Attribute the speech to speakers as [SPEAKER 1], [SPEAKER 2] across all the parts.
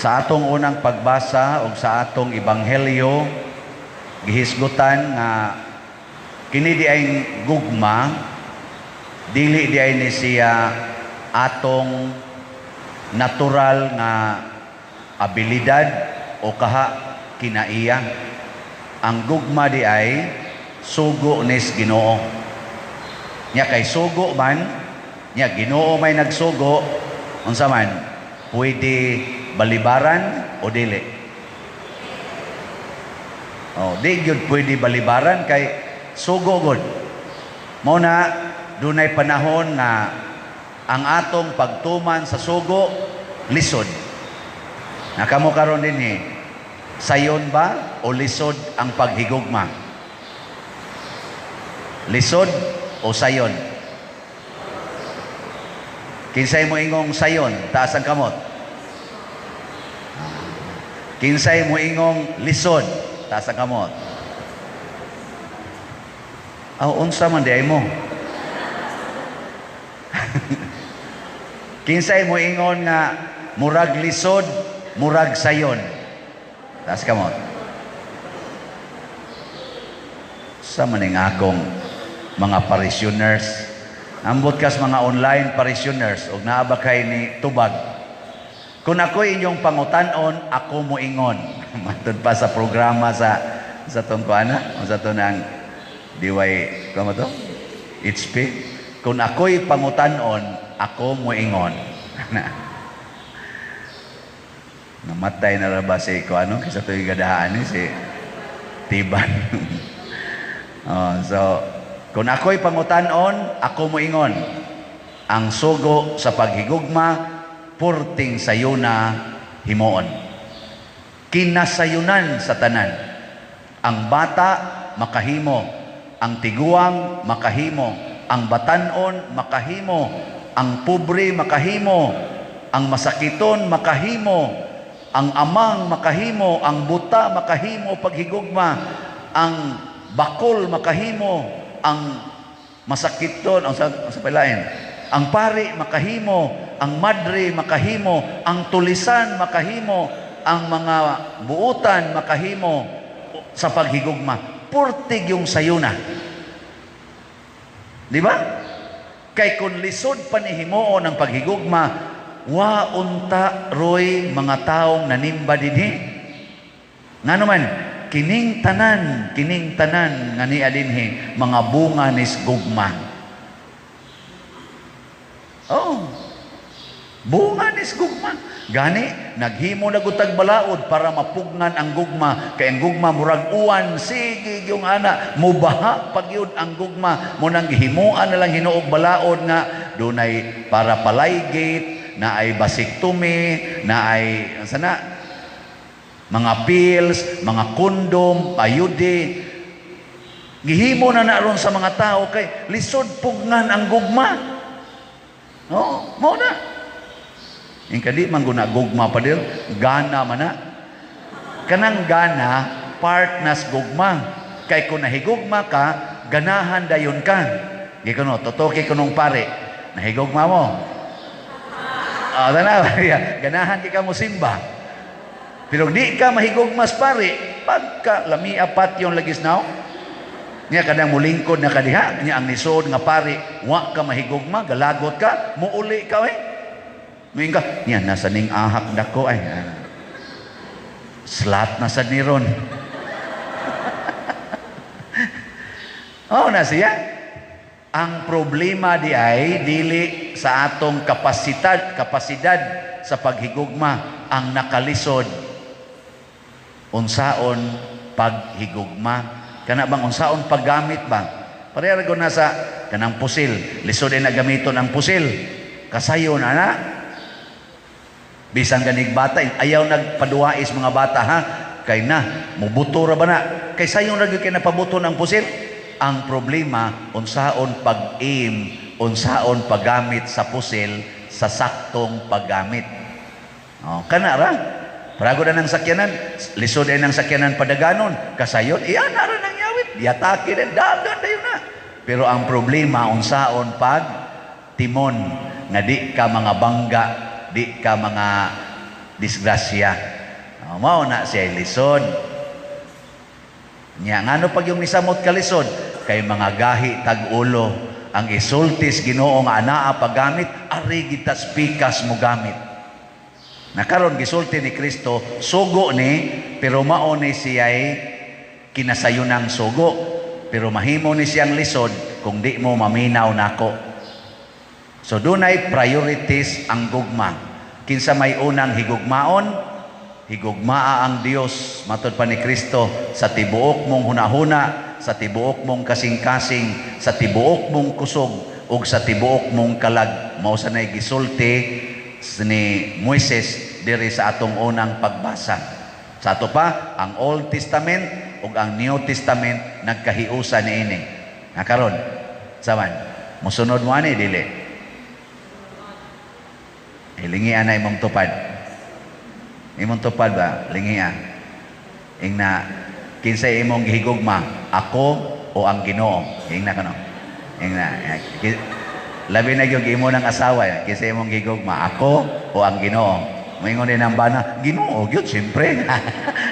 [SPEAKER 1] Sa atong unang pagbasa o sa atong ebanghelyo, gihisgutan nga kini di ay gugma, dili di ay ni siya atong natural nga abilidad o kaha kinaiya. Ang gugma di ay sugo nis Ginoo. Nya kay sugo man, nya Ginoo may nagsugo, unsa man, pwede balibaran o dili? Oh, di gyud pwede balibaran kay sugo gud. Mao na dunay panahon nga ang atong pagtuman sa sugo lisod. Nakamo karon dinhi, sayon ba o lisod ang paghigugma? Lisod o sayon? Kinsay mo ingong sayon, taas ang kamot. Kinsay mo ingong lisod, taas ang kamot. Aw, unsa man di ay mo? Kinsay mo ingon nga murag lisod, murag sayon? Taas kamot. Sa maning akong mga parishioners, ambot kas mga online parishioners og naa ba kay ni tubag? Kung ako'y inyong pangutan-on, ako moingon. Matud pa sa programa sa tong kuana, o sa to ng DY, kamo to? HP. Kung ako'y pangutan-on, ako moingon. Namatay na ra ba si ko ano kaysa to'y gadahaan ni si Tiban. Oh, so, kung ako'y pangutan-on, ako moingon. Ang sugo sa paghigugma, purting sayuna himuon. Kinasayunan sa tanan. Ang bata makahimo, ang tiguang makahimo, ang batanon makahimo, ang pobre makahimo, ang masakiton makahimo, ang amang makahimo, ang buta makahimo paghigugma, ang bakol makahimo, ang masakiton, ang sa palain, ang pari makahimo, ang madre makahimo, ang tulisan makahimo, ang mga buutan makahimo sa paghigugma. Purtig yung sayuna. Di ba? Kay kung lisod pa ni himuon ang paghigugma, wa unta roy mga taong nanimba dinhi. Nga naman, kining tanan nga niya dinhi, mga bunga nis gugma. Oh, bunga nis gugma. Gani, naghimo na gutag balaod para mapugnan ang gugma. Kay ang gugma murag uwan, sige yung ana, mubaha pagyud ang gugma. Munang gihimuan na lang hinuog balaod nga dunay para palaygate, na ay vasectomy, na ay sana mga pills, mga kondom, ayude. Gihimo na na ron sa mga tao kay lisod pugnan ang gugma. No, mao na. Yung kadi man guna gugma pa dir, gana man na. Kanang gana, part nas gugma. Kay kung nahigugma ka, ganahan dayon ka. Gi kuno, tutuki kunong pare. Nahigugma mo. Ah, tanaw, ganahan ki ka mo simba. Pero di ka mahigugmas pare, pagka lami apat yung lagis now. Nya kadang mulingkod na kadiha, nya ang nisod nga pare, wa ka mahigugma, galagot ka, muuli ka eh. Ngayon ka, niya, nasa ning ahak dako ay. Slat na sa niron. Oh, na siya. Ang problema di ay dili sa atong kapasidad sa paghigugma ang nakalisod. Unsaon paghigugma? Kana bang unsaon paggamit ba? Pareha ra na sa kanang pusil. Lisod ay nagamiton ang pusil. Kasayon ana. Bisan ganig bata, ayaw nagpaduwais mga bata ha. Kay na, mubuto ra ba na? Kay sayon ra gyud kay napabuto ng pusil. Ang problema, unsaon pag-aim, unsaon paggamit sa pusil sa saktong paggamit. Oh, kana ra. Prago na ng sakyanan, lisod ay ng sakyanan padaganon, kasayon, iyan na ra nang yawit, diatake din, dagan dayon na. Pero ang problema, unsaon pag timon, nga di ka mga bangga, di ka mga Disgrasya. Oh, mao na siya lisod. Nya ngano pag yung nisamot kalisod kay mga gahi tag ulo ang isultis Ginoo nga anaa paggamit, ari gid tas pikas mo gamit. Na karon gisulti ni Kristo, sugo ni, pero mao ni siya'y kinasayunang sugo, pero mahimo ni siyang lisod kung di mo maminaw nako. So dunay priorities ang gugma. Kinsa may unang higugmaon? Higugmaa ang Dios matod pa ni Kristo sa tibuok mong hunahuna, sa tibuok mong kasing-kasing, sa tibuok mong kusog ug sa tibuok mong kalag. Mao sa nay gisulti ni Moises diri sa atong unang pagbasa. Sa ato pa, ang Old Testament ug ang New Testament nagkahiusa niini. Na karon, saman, mosunod mo ani, dili? Ilingian na imong tupad. Imong tupad ba? Lingia. Ingna, kinsay imong gihigugma, ako o ang Ginoo? Ingna kano. Ingna. Labi na gyud imo ng asawa, kinsay imong gihigugma, ako o ang Ginoo? Moingon din ang bana, Ginoo gyud siyempre.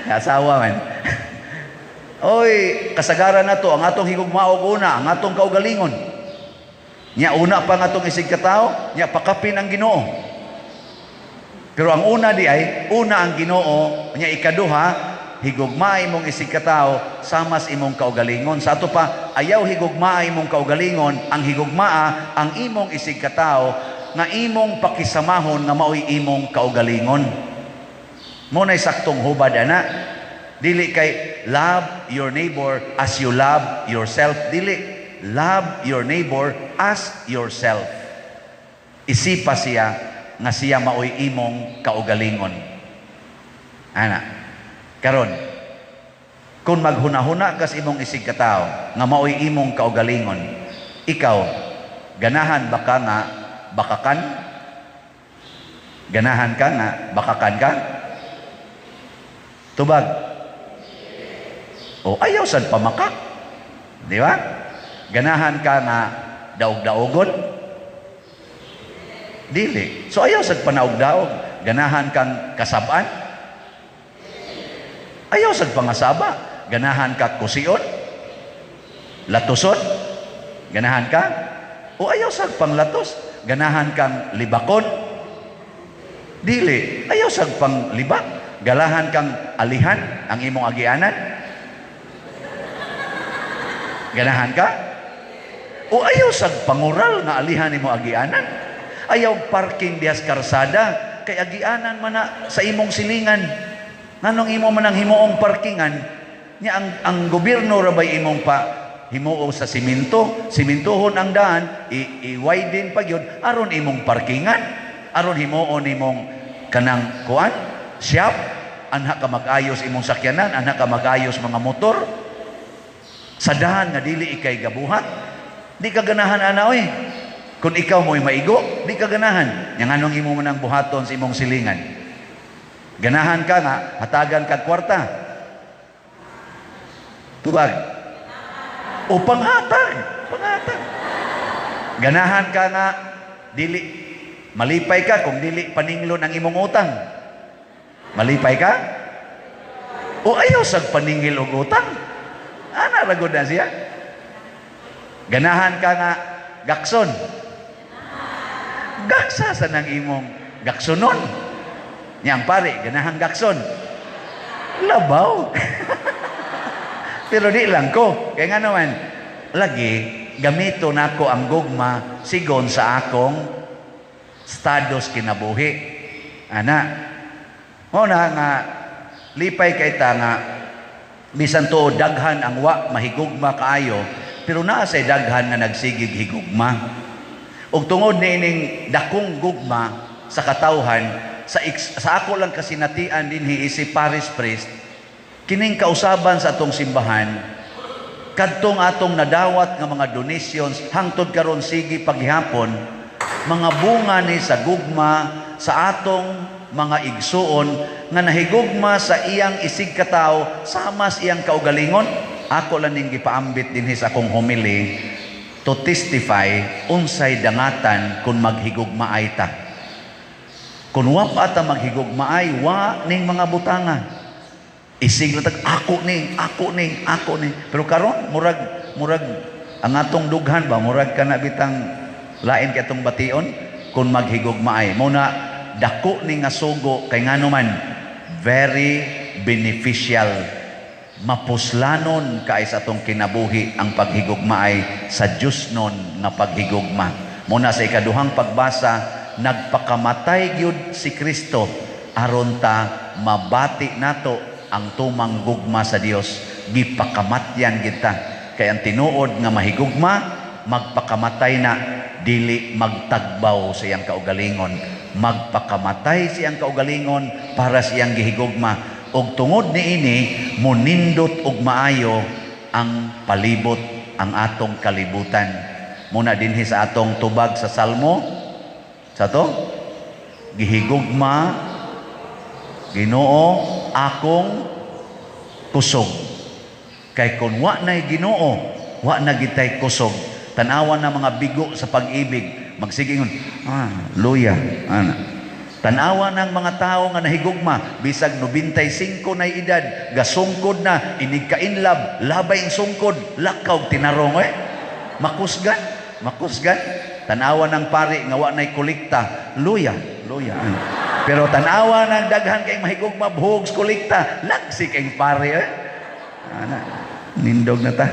[SPEAKER 1] Asawa man. Oy, kasagaran na to ang atong higugmaog una, ang atong kaugalingon. Nya una pa ang atong isig katao, nya pakapin ang Ginoo. Pero ang una di ay, una ang Ginoo, nya ikaduha, higugmaa imong isig katao samas imong kaugalingon. Sa ato pa, ayaw higugmaa imong kaugalingon, ang higugmaa ang imong isig katao nga imong pakisamahon nga maoy imong kaugalingon. Mo nay saktong hubad ana. Dili kay love your neighbor as you love yourself. Dili, love your neighbor as yourself. Isipa siya nga siya maoy imong kaugalingon. Ana. Karon, kung maghunahuna kas imong isig katao nga maoy imong kaugalingon, ikaw ganahan ba ka nga bakakan? Ganahan ka nga bakakan ka? Tubag. O ayaw sad pamakak. Di ba? Ganahan ka nga daog-daogon? Dili. So ayaw sad panaog-daog. Ganahan kang kasab-an? Ayaw sad pangasaba. Ganahan ka kusion? Latuson? Ganahan ka? O ayaw sad panglatos? Ganahan kang libakon? Dili. Ayaw sad panglibak. Ganahan kang alihan ang imong agianan? Ganahan ka? O ayaw sad pangural nga alihan nimo agianan? Ayaw parking dihas karsada kay agianan man na sa imong silingan. Nganong imo man ang himuong parkingan? Nya ang gobyerno ra bay imong pa himuo sa simento, simintuhon ang daan, i-widen pa gyud aron imong parkingan, aron himuon nimong kanang kuan, shop, anha ka mag-ayos imong sakyanan, anha ka mag-ayos mga motor. Sa daan nga dili ikay gabuhat, di ka ganahan ana oy. Kung ikaw mo'y maigo, di ka ganahan. Nya nganong imo man ang buhaton sa imong silingan? Ganahan ka nga, hatagan kag kwarta. Tubag. O panghatag, panghatag. Ganahan ka nga, dili, malipay ka kung dili paninglon ang imong utang. Malipay ka? O ayaw sag paningil og utang. Ana ra gud na siya. Ganahan ka nga gakson. Gaksa sa nang imong gaksonon. Niyang pare, ganahan gakson. Labaw. Pero di lang ko. Kaya nga naman, lagi, gamito nako ang gugma sigon sa akong status kinabuhi. Ana, mo na nga, lipay kay ta nga, bisan tuod daghan ang wa mahigugma kaayo, pero naa say daghan nga nagsigig higugma. Ug tungod niining dakong gugma sa katawhan, sa ako lang kasinatian dinhi isip parish priest, kining kausaban sa atong simbahan, kadtong atong nadawat nga mga donations hangtod karon sige paghihapon, mga bunga ni sa gugma sa atong mga igsuon nga nahigugma sa iyang isig katawo sama sa iyang kaugalingon. Ako lang ning gipaambit dinhi sa akong homily to testify unsay dangatan kung maghigugmaay ta. Kung wa pa ta maghigugmaay, wa ning mga butanga. Isig lang tag ako ni, ako ni, ako ni. Pero karon murag murag ang atong dughan ba, murag kana bitang lain kay atong bation kung maghigugmaay. Mao na dako ni nga sugo kay ngano man very beneficial, mapuslanon kay sa atong kinabuhi ang paghigugmaay sa Dios nun nga paghigugma. Mao na sa ikaduhang pagbasa, nagpakamatay gyud si Kristo aron ta mabati nato ang tumang gugma sa Dios. Gipakamatyan kita kay ang tinuod nga mahigugma magpakamatay na, dili magtagbaw sa iyang kaugalingon, magpakamatay siyang kaugalingon para siyang gihigugma. Ug tungod niini munindot og maayo ang palibot, ang atong kalibutan. Mao na dinhi sa atong tubag sa Salmo sa to, "Gihigugma Ginoo akong kusog." Kay kung wa na'y Ginoo, wa na gitay kusog. Tanawa na mga bigo sa pag-ibig, magsige ingon, "Ah, luya." Ana. Tanawa ng mga tao nga nahigugma, bisag 95 na edad, gasungkod na, inig kainlab, labay ang sungkod, lakaw tinarong eh. Makusgan, makusgan. Tanawa ng pari nga wa na'y kolekta, luya, luya. Ano. Pero tanawa ng daghan kay mahigugma, buhog sa kolekta, lagsik ang pari eh. Ana, nindog na ta.